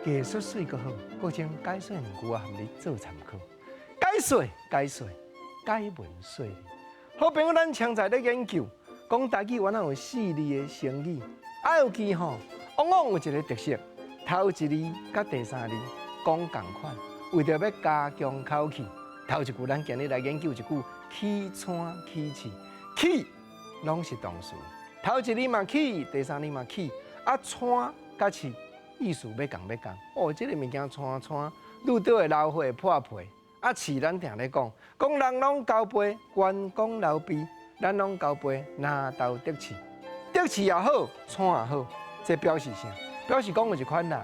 藝術媠閣好，國政解說兩句我含你做參考。解說解說解文說理。好朋友，咱常在咧研究，講台語原來有四字的成語，啊尤其吼，往往有一個特色，頭一字佮第三字講仝款，為著欲加強口氣。頭一句咱今日來研究一句起喘起氣，起攏是動詞，頭一字嘛起，第三字嘛起，啊喘佮氣意思欲仝欲仝。哦，這個物件喘喘，愈倒會老火會破皮。啊，飼咱定咧講，講人攏交背，關公流鼻，咱攏交背，拿刀得刺，得刺也好，喘也好，這表示啥？表示講有一款人，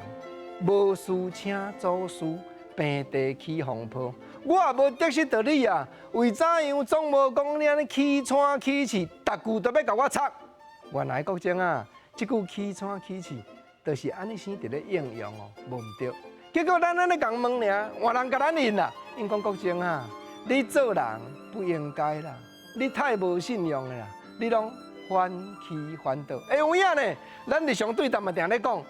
無事請祖師，平地起風波。我也無得失著你啊，為怎樣總無講你按呢起喘起刺，逐句都欲共我插。原來國政啊，這句起喘起刺，就是按呢生佇咧應用哦，無毋對。結果咱按呢共問爾，換人共咱應啦。𪜶講國政啊，你做人不應該啦，你太無信用啦，你攏反起反倒。欸，有影呢？咱日常對談嘛，定咧講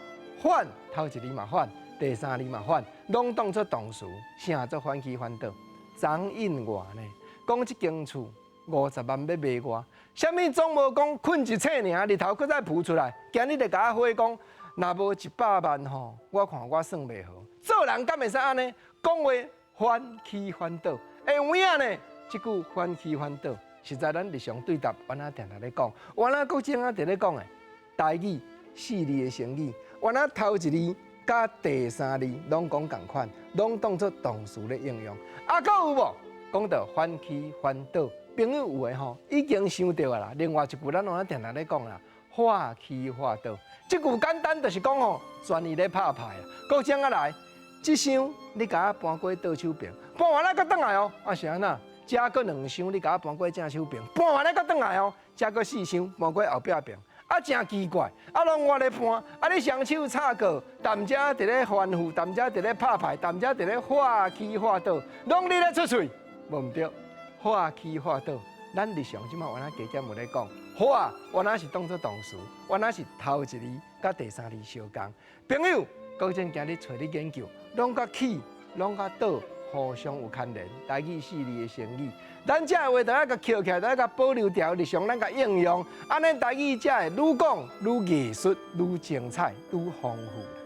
反，頭一字嘛反，第三字嘛反，攏當做動詞，啥做反起反倒？張印外呢？講這間厝50萬欲賣我，啥物總無講睏一醒爾，日頭閣再浮出來。今日就共我回講，若無100萬吼，我看我算袂好。做人敢會使按呢？講話反起反倒，會有影呢？這句反起反倒，實在咱日常對答，原來定定咧講，原來國政啊佇咧講的台語四字的成語，原來頭一字佮第三字攏講仝款，攏當做動詞咧應用。啊，閣有無？講到反起反倒，朋友有的吼已經想著啊啦。另外一句咱攏定定咧講啦，化起化倒，這句簡單就是講吼，全伊咧拍牌啊。國政啊來，這箱你共我搬過倒手爿，搬完了閣轉來哦。啊是按怎？這閣兩箱你共我搬過正手爿，搬完了閣轉來哦。這閣四箱搬過後壁爿。啊，誠奇怪，啊，攏我咧搬，啊，你雙手插過，踮遮佇咧翻覆，踮遮佇咧拍牌，踮遮佇咧化起化倒，攏你咧出喙，無毋對，化起化倒，咱日常這馬原來加減有咧講，化原來是當做動詞，原來是頭一字佮第三字相仝。朋友，國政今日揣你研究，攏佮起，攏佮倒，互相有牽連，台語四字的成語，咱這個話都愛共抾起來，都愛共保留牢，日常咱共應用，按呢台語才會愈講愈藝術、愈精彩、愈豐富。